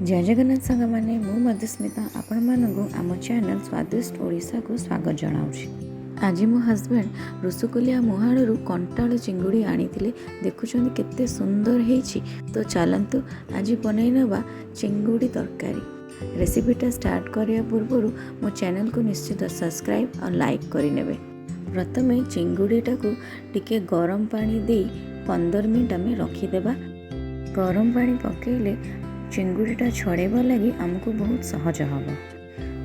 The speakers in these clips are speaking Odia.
ଜୟ ଜଗନ୍ନାଥ ସାଙ୍ଗମାନେ, ମୁଁ ମଧୁସ୍ମିତା ଆପଣମାନଙ୍କୁ ଆମ ଚ୍ୟାନେଲ୍ ସ୍ୱାଦିଷ୍ଟ ଓଡ଼ିଶାକୁ ସ୍ୱାଗତ ଜଣାଉଛି। ଆଜି ମୋ ହଜବେଣ୍ଡ ଋଷିକୁଲିଆ ମୁହାଣରୁ କଣ୍ଟାଳ ଚିଙ୍ଗୁଡ଼ି ଆଣିଥିଲେ। ଦେଖୁଛନ୍ତି କେତେ ସୁନ୍ଦର ହେଇଛି। ତ ଚାଲନ୍ତୁ, ଆଜି ବନେଇ ନେବା ଚିଙ୍ଗୁଡ଼ି ତରକାରୀ। ରେସିପିଟା ଷ୍ଟାର୍ଟ କରିବା ପୂର୍ବରୁ ମୋ ଚ୍ୟାନେଲକୁ ନିଶ୍ଚିତ ସବସ୍କ୍ରାଇବ୍ ଆଉ ଲାଇକ୍ କରିନେବେ। ପ୍ରଥମେ ଚିଙ୍ଗୁଡ଼ିଟାକୁ ଟିକେ ଗରମ ପାଣି ଦେଇ 15 ମିନିଟ୍ ଆମେ ରଖିଦେବା। ଗରମ ପାଣି ପକାଇଲେ ଚିଙ୍ଗୁଡ଼ିଟା ଛଡ଼େଇବା ଲାଗି ଆମକୁ ବହୁତ ସହଜ ହେବ।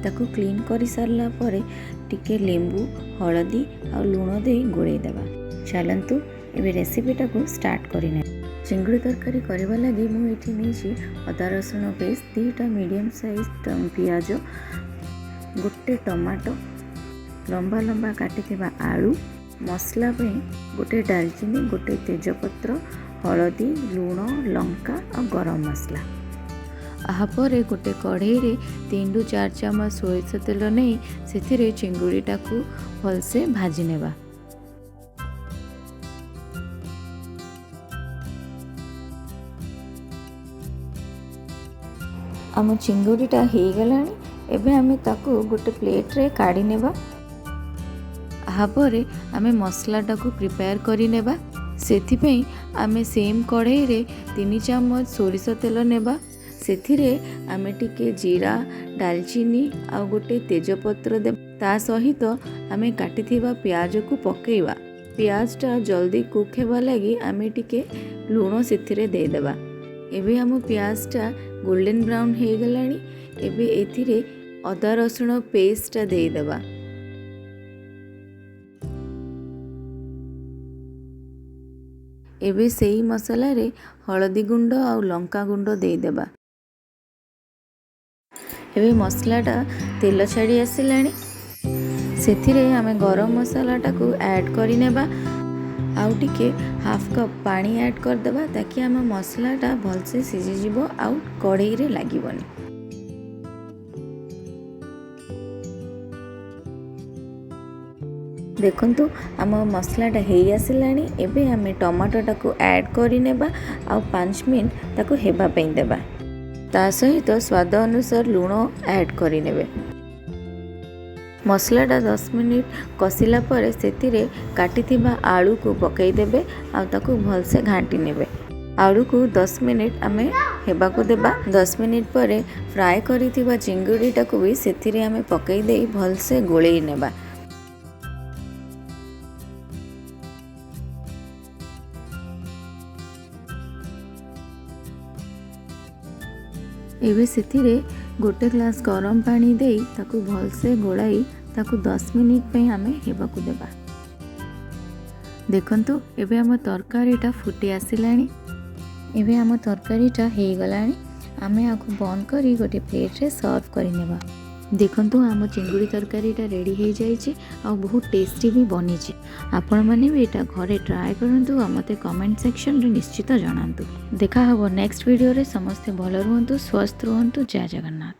ତାକୁ କ୍ଲିନ୍ କରିସାରିଲା ପରେ ଟିକେ ଲେମ୍ବୁ, ହଳଦୀ ଆଉ ଲୁଣ ଦେଇ ଗୋଳେଇ ଦେବା। ଚାଲନ୍ତୁ, ଏବେ ରେସିପିଟାକୁ ଷ୍ଟାର୍ଟ କରିନେବା। ଚିଙ୍ଗୁଡ଼ି ତରକାରୀ କରିବା ଲାଗି ମୁଁ ଏଠି ନେଇଛି ଅଦା ରସୁଣ ପେଷ୍ଟ, 2ଟା ମିଡ଼ିୟମ୍ ସାଇଜ୍ ପିଆଜ, ଗୋଟେ ଟମାଟୋ, ଲମ୍ବା ଲମ୍ବା କାଟିଥିବା ଆଳୁ, ମସଲା ପାଇଁ ଗୋଟେ ଡାଲଚିନି, ଗୋଟେ ତେଜପତ୍ର, ହଳଦୀ, ଲୁଣ, ଲଙ୍କା ଆଉ ଗରମ ମସଲା। ତାପରେ ଗୋଟେ କଢ଼େଇରେ 3ରୁ 4 ଚାମଚ ସୋରିଷ ତେଲ ନେଇ ସେଥିରେ ଚିଙ୍ଗୁଡ଼ିଟାକୁ ଭଲସେ ଭାଜି ନେବା। ଆମ ଚିଙ୍ଗୁଡ଼ିଟା ହେଇଗଲାଣି। ଏବେ ଆମେ ତାକୁ ଗୋଟେ ପ୍ଲେଟ୍ରେ କାଢ଼ି ନେବା। ତାପରେ ଆମେ ମସଲାଟାକୁ ପ୍ରିପେୟାର କରିନେବା। ସେଥିପାଇଁ ଆମେ ସେମ୍ କଢ଼େଇରେ 3 ଚାମଚ ସୋରିଷ ତେଲ ନେବା। ସେଥିରେ ଆମେ ଟିକେ ଜିରା, ଡାଲଚିନି ଆଉ ଗୋଟେ ତେଜପତ୍ର ଦେବା। ତା ସହିତ ଆମେ କାଟିଥିବା ପିଆଜକୁ ପକାଇବା। ପିଆଜଟା ଜଲ୍ଦି କୁକ୍ ହେବା ଲାଗି ଆମେ ଟିକେ ଲୁଣ ସେଥିରେ ଦେଇଦେବା। ଏବେ ଆମ ପିଆଜଟା ଗୋଲ୍ଡେନ୍ ବ୍ରାଉନ୍ ହେଇଗଲାଣି। ଏବେ ଏଥିରେ ଅଦା ରସୁଣ ପେଷ୍ଟଟା ଦେଇଦେବା। ଏବେ ସେଇ ମସଲାରେ ହଳଦୀ ଗୁଣ୍ଡ ଆଉ ଲଙ୍କା ଗୁଣ୍ଡ ଦେଇଦେବା। ଏବେ ମସଲାଟା ତେଲ ଛାଡ଼ି ଆସିଲାଣି। ସେଥିରେ ଆମେ ଗରମ ମସଲାଟାକୁ ଆଡ଼୍ କରିନେବା ଆଉ ଟିକେ ହାଫ୍ କପ୍ ପାଣି ଆଡ଼୍ କରିଦେବା, ତାକି ଆମ ମସଲାଟା ଭଲସେ ସିଝିଯିବ ଆଉ କଢ଼େଇରେ ଲାଗିବନି। ଦେଖନ୍ତୁ, ଆମ ମସଲାଟା ହେଇ ଆସିଲାଣି। ଏବେ ଆମେ ଟମାଟୋଟାକୁ ଆଡ଼୍ କରିନେବା ଆଉ 5 ମିନିଟ୍ ତାକୁ ହେବା ପାଇଁ ଦେବା। ତା ସହିତ ସ୍ୱାଦ ଅନୁସାର ଲୁଣ ଆଡ଼୍ କରିନେବେ। ମସଲାଟା 10 ମିନିଟ୍ କଷିଲା ପରେ ସେଥିରେ କାଟିଥିବା ଆଳୁକୁ ପକାଇଦେବେ ଆଉ ତାକୁ ଭଲସେ ଘାଣ୍ଟି ନେବେ। ଆଳୁକୁ 10 ମିନିଟ୍ ଆମେ ହେବାକୁ ଦେବା। 10 ମିନିଟ୍ ପରେ ଫ୍ରାଏ କରିଥିବା ଚିଙ୍ଗୁଡ଼ିଟାକୁ ବି ସେଥିରେ ଆମେ ପକାଇ ଦେଇ ଭଲସେ ଗୋଳେଇ ନେବା। ଏବେ ସେଥିରେ ଗୋଟେ ଗ୍ଲାସ୍ ଗରମ ପାଣି ଦେଇ ତାକୁ ଭଲସେ ଗୋଳାଇ ତାକୁ 10 ମିନିଟ୍ ପାଇଁ ଆମେ ହେବାକୁ ଦେବା। ଦେଖନ୍ତୁ, ଏବେ ଆମ ତରକାରୀଟା ଫୁଟି ଆସିଲାଣି। ଏବେ ଆମ ତରକାରୀଟା ହେଇଗଲାଣି। ଆମେ ଆକୁ ବନ୍ଦ କରି ଗୋଟେ ପ୍ଲେଟ୍ରେ ସର୍ଭ କରିନେବା। ଦେଖନ୍ତୁ, ଆମ ଚିଙ୍ଗୁଡ଼ି ତରକାରୀଟା ରେଡ଼ି ହେଇଯାଇଛି ଆଉ ବହୁତ ଟେଷ୍ଟି ବି ବନିଛି। ଆପଣମାନେ ବି ଏଇଟା ଘରେ ଟ୍ରାଏ କରନ୍ତୁ ଆଉ ମୋତେ କମେଣ୍ଟ ସେକ୍ସନରେ ନିଶ୍ଚିତ ଜଣାନ୍ତୁ। ଦେଖା ହେବ ନେକ୍ସଟ ଭିଡ଼ିଓରେ। ସମସ୍ତେ ଭଲ ରୁହନ୍ତୁ, ସ୍ୱସ୍ଥ ରୁହନ୍ତୁ। ଜୟ ଜଗନ୍ନାଥ।